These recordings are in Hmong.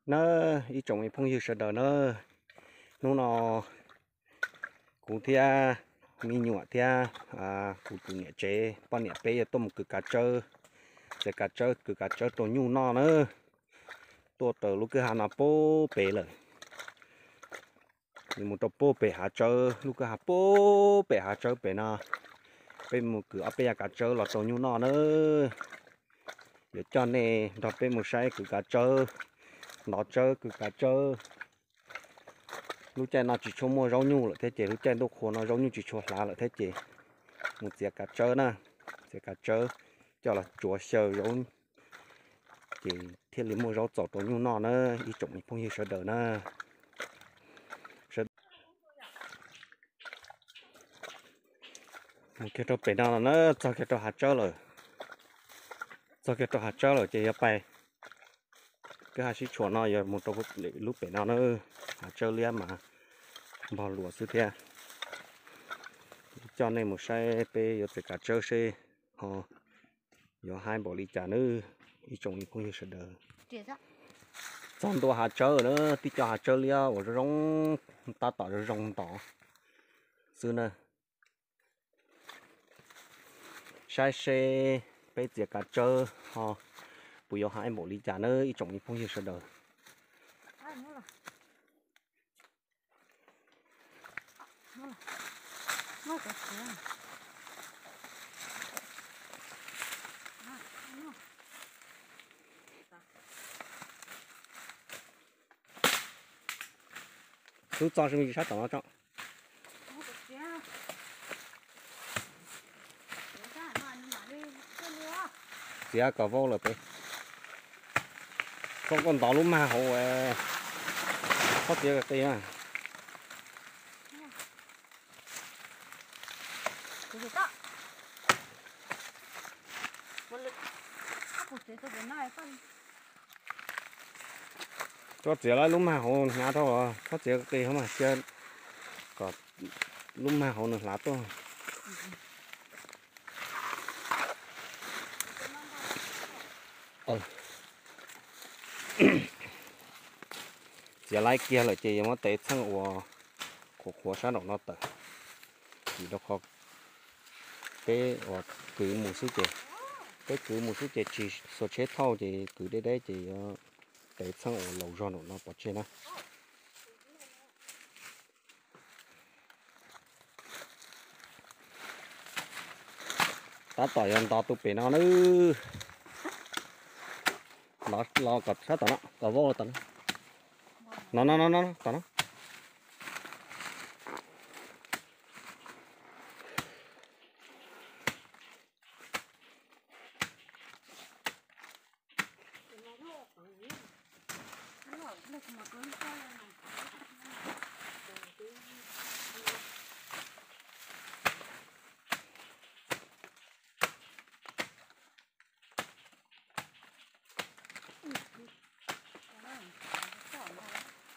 Na, ib tsoom me phooj ywg sawv daws na, hnub no kuv thiab me nyuam thiab kuv tus niam tsev poj niam peb yuav tuaj mus kwv kav tsawb, txiav kav tsawb kwv kav tsawb rau nyuj noj na. Tuaj raws lub kwj ha no puag pem lawm, mus rau puag pem hav tsawb, lub kwj ha puag pem hav tsawb pem no. Peb mus kwv ob peb yav kav tsawb los rau nyuj noj na. Yuav coj nej nrog peb mus saib kwv kav tsawb, ntov tsawb kwv kav tsawb. Lub caij no tsis tshua muaj zaub nyuj lawm thiab ces lub caij ntuj qhua no zaub nyuj tsis tshua hlav lawm thiab ces mus txiav kav tsawb na, txiav kav tsawb coj los tsuav xyaw zaub ces thiaj li muaj zaub txaus rau nyuj noj na, ib tsoom me phooj ywg sawv daws na. Mus kiag rau pem no los na, txog kiag rau hav tsawb lawm. Txog kiag rau hav tsawb lawm ces yuav pais, kwj ha sib tshuam no yuav mus rau lub pem no na, hav tsawb liab mas npog luas xwb thiab. Coj nej mus saib peb yuav txiav kav tsawb seb ho yuav haib npaum li cas nawb ib tsoom me phooj ywg sawv daws. Txog ntua hav tsawb na, tib co hav tsawb liab uas zoo zoo, tab tom zoo zoo ntov xwb na. Saib seb peb txiav kav tsawb ho puas yuav haib npaum li cas nawb ib tsoom me phooj ywg sawv daws. Xub txo sab tom no tso. Txiav kom vau lawm pem. Koj koj ntov lub mag hauv, txhob txiav qis na. Txhob txiav lawm, lub mag hauv hnyav dhau, txhob txiav qis hauv mas cia kom lub mag hauv nws hlav tuaj. Txiav laib kiag lawm ces yuav muab tev txheej uas qhuav qhuav sab nraum no tawm, vim rau qhov peb uas kwv mus xwb ces, peb kwv mus xwb ces tsis xuas tsheb thauj ces kwv deb deb ces yuav tev txheej uas laus zog nraum no pov tseg na. Tab tom yuav ntov tus pem no nawb. Ntov los kom sab tom no, kom vau los tom no. No no no no tom no.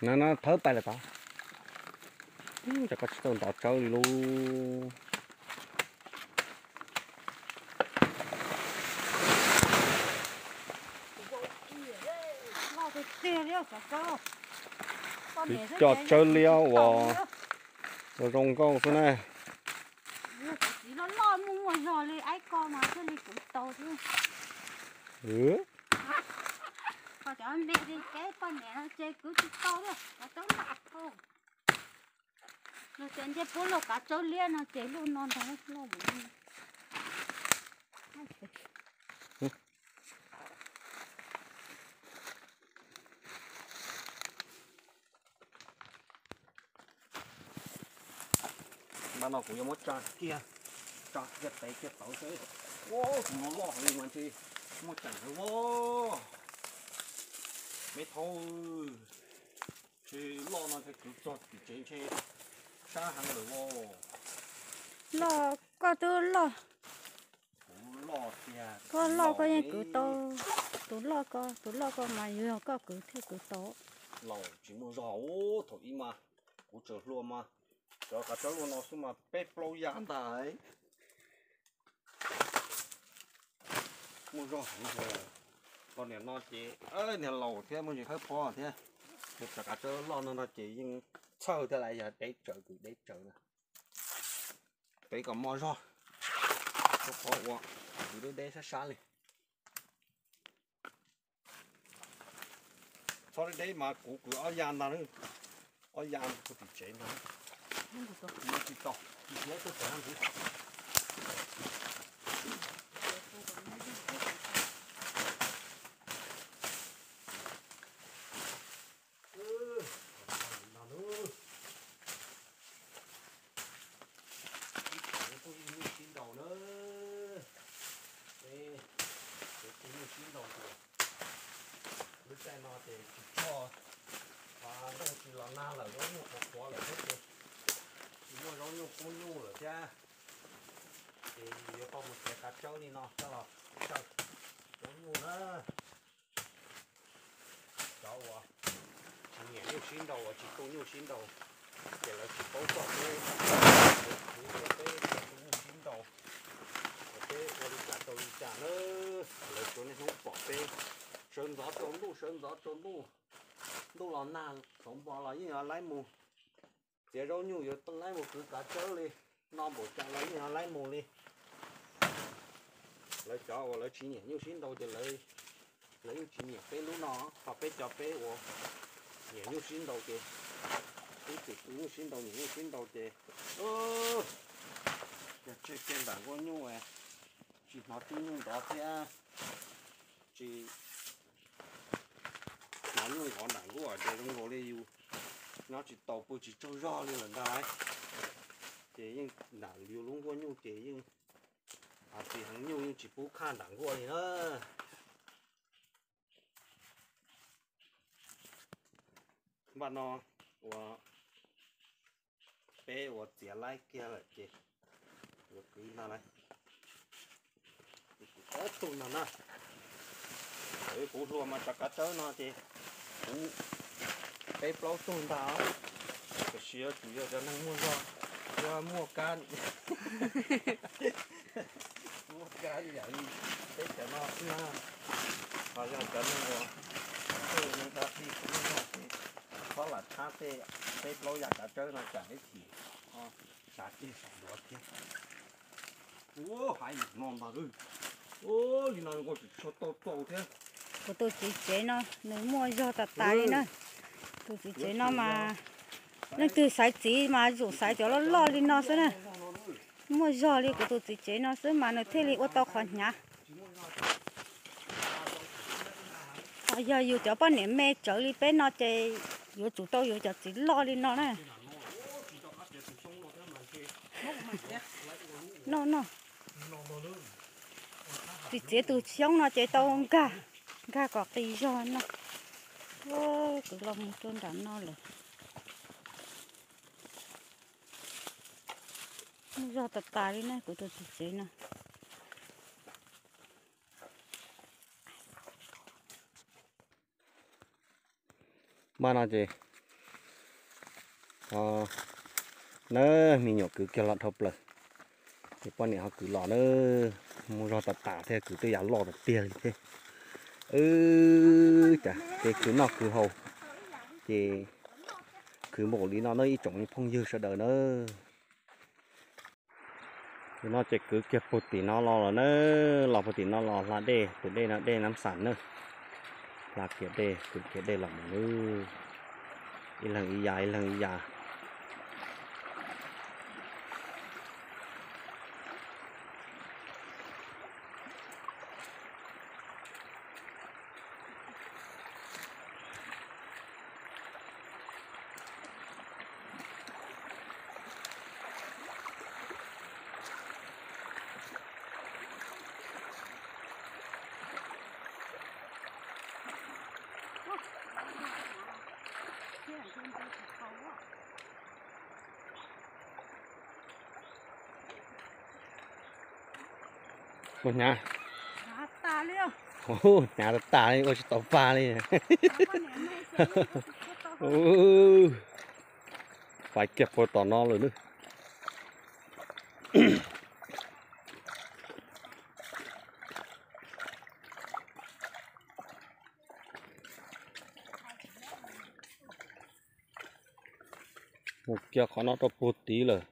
No no thawb pais lawm tod. Tab koj tsis tau ntov tsawb li lub. Twb coj tsawb liab uas zoo nkauj xwb na. Luag tias ntsej pub luag kav tsawb liab no ces luag no ntag loj. Npaj no kuv yuav muab tsa kiag, tsa kiag tev kiag tawv seb. Ua, tus no loj heev li mas ntshe muaj ceem heev os. Me thau, ntshe loj no ntshe kwv txog tim tsev ntshe sab heev lawm os. Loj, koj twb loj. Kuv loj tiag. Koj loj koj yeej kwv tau. Tus loj ko, tus loj ko mas yog koj kwv thiaj kwv tau. Laus tsis muaj zog, thaum ub mas kuv tseem hluas mas cov kav tsawb luaj no xwb mas peb plaub yam ntag. Muaj zog heev. Niam no ces niag laus thiab muaj ntsis khawb pob thiab, nws rov qab tsaws loj no no ces yeej txhawj thiab las, yog deb tsawv kwv deb tsawv na. Peb kom moj zog, rau qhov uas kwv deb deb sab sab li. Txhob deb deb mas kuv kwv ob ya ntag, ob ya mus rau tim tsev ntag. Tsis tau, tsis tau, tsis tau. Ib tsoom kuj yeej nyuj sib nraus na, peb kuj nyuj sib nraus ces lub caij no ces tsis tshua, ntuj tsis los nag lawm, zaub nyuj qhuav qhuav lawm thiab ces tsis muaj zaub nyuj pub nyuj lawm thiab, ces yuav tau mus txiav kav tsawb li no coj los tsaws zaub nyuj na. Cov uas tsis nyiam nyuj sib nraus, uas tsis tu nyuj sib nraus, ces lawv tsis paub txog peb, peb tu nyuj sib nraus, peb ua li cas rau li cas na. Lawv tsuav niaj hnub pom peb sawv ntxov tsaus ntuj, sawv ntxov tsaus ntuj, ntuj los nag txoov npo los yeej yuav laib mus txiav zaub nyuj, yuav laib mus kwv kav tsawb li, no npaum cas los yeej yuav laib mus li. Lawv cov uas lawv tsis nyiam nyuj sib nraus ces lawv yeej tsis nyiam peb lub no, ho peb cov peb uas nyiam nyuj sib nraus ces, ib txwm tu nyuj sib nraus, nyiam nyuj sib nraus ces, yog tseg kiag nram nkuaj nyuj, tsis hnov tib nyuj nrov thiab, tsis hnov nyuj nrov nram nkuaj ces zoo nkaus li yus nyob tsis tau, pw tsis tsaug zog li lawm ntag lauj. Ces yeej nram yus lub nkuaj nyuj ces yeej, tsis heev, nyuj yeej tsis pub khaj nram nkuaj li na. Npaj no uas peb uas txiav laib kiag lawm ces yuav kwv ntag lauj. Ob tug no na, kuv hlua mas rov kav tsawb no ces kuv peb plaub tug ntag, tiam sis yuav tsum yog cov neeg muaj zog, yog muaj kab, muaj kab yam li peb cov no xwb na. Ho yog cov neeg uas txawj neeg dab tsi, txhob lam txhab tej peb plaub yam kav tsawb no tsam ib chim tsav ceg saum nruav thiab. Ua haiv neeg no ntag, li no ua tsis tshua tau tau thiab. Kuv tus txiv tsev no nws muaj zog tas tas li na. Tus txiv tsev no mas leej twg xaiv txiv mas tsum xaiv cov loj loj li no xwb na. Muaj zog li kuv tus txiv tsev no xwb mas nws thiaj li ua tau qhov hnyav. Ho yog yus cov poj niam me tsawv li peb no ces yuav tsum tau yuav cov txiv loj li no na. No no, txiv txiav tus xyoob no ces tau nkag, nkag kom qis zog no. Kwv los mus rau nram no lawm. Muaj zog tas tas li na kuv tus txiv tsev no. Npaj no ces na, me nyuam kwv kiag los dhau plaws, ces poj niam ho kwv los na. Muaj zog tas tas thiab, kwv tej yam loj tiag tiag li thiab. Wb cas kev khwv noj khwv haus ces khwv npaum li no na ib tsoom phooj ywg sawv daws na. Tus no ces kwv kiag puag tim no los lawm na, los puag tim no los hla dej, tus dej no dej Nab Xam na. Hla kiag dej, kwv kiag dej los mus na, ib leeg ib yam, ib leeg ib yam. Hnyav, hnyav tas tas li, ua tsis tau pa li. Faib kiag puag tom no lawm na. Mus kiag qhov no rau puag tid lawm.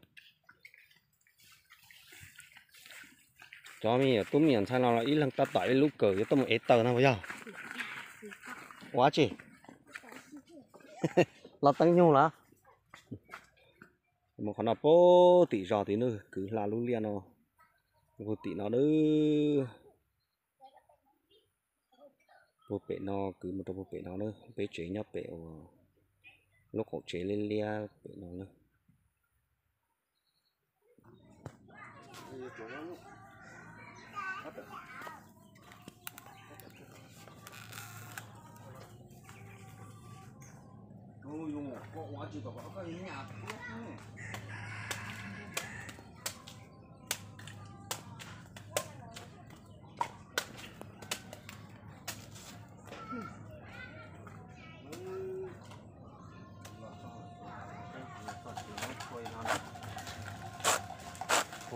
Cov me nyuam tub me nyuam ntxhais no los ib leeg tab tom ib lub kawm yuav tuaj mus ev taws no puas yog? Ua dab tsi? Los teeb nyuj los? Mus qhov no puag tim zos tid na, kwv hla lub liaj no puag tim no na. Puag pem no, kwv mus rau puag pem no na, peb tsev nyob pem uas lub qaum tsev liab liab pem no na.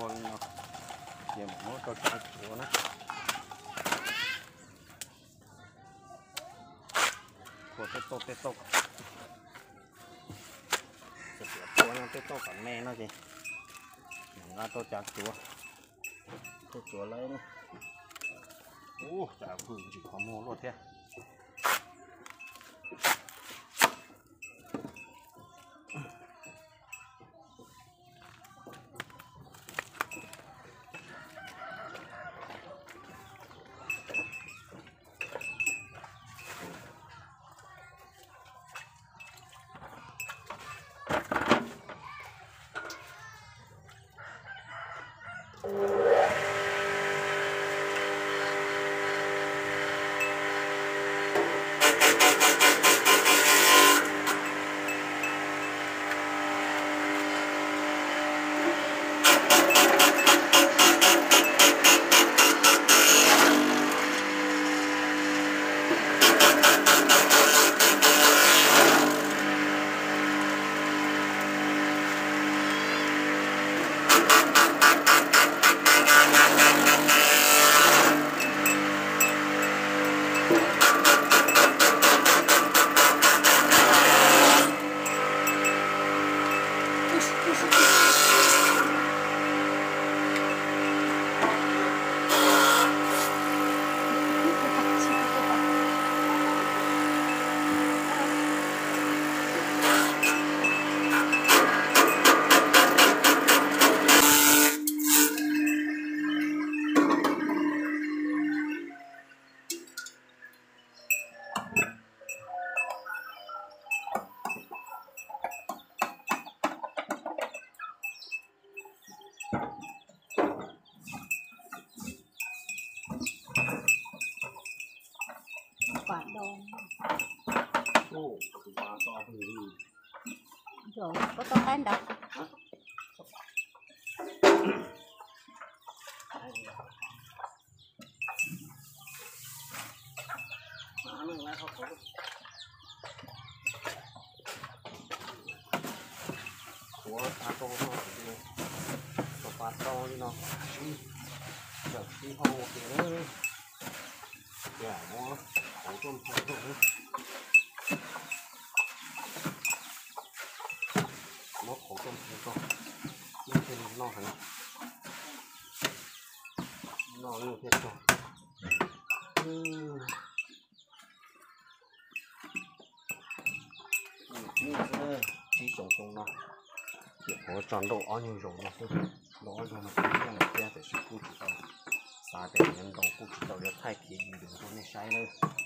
Ua li no, ces mam muab rau tsav tsuav na. Ua tej tauj tej tauj, ua tej tauj kom me no ces mam nqa rau tsav tsuav, tej tsuav lawm na. Ub, cas hwm ntsim qhov muag luaj thiab. Koj tau qaib ntawd. Kuv tau no, tau pa tau li no, sib, tawm sib hau ua ke na. Ces muab qhauv tuaj nphau rau, muab qhauv tuaj nphau rau, ib thiaj li noj heev, noj nyuj thiaj tsawg. Tsib xyoos xyoo no, ces kuv tso nrau ob nyuag zaus no xwb. Nrau ob zaug no kuv yeej lawm thiab, tiam sis kuj tsis tau, xav tias yuav nrau kuj tsis tau yuav thaij khiav video rau nej saib nawb.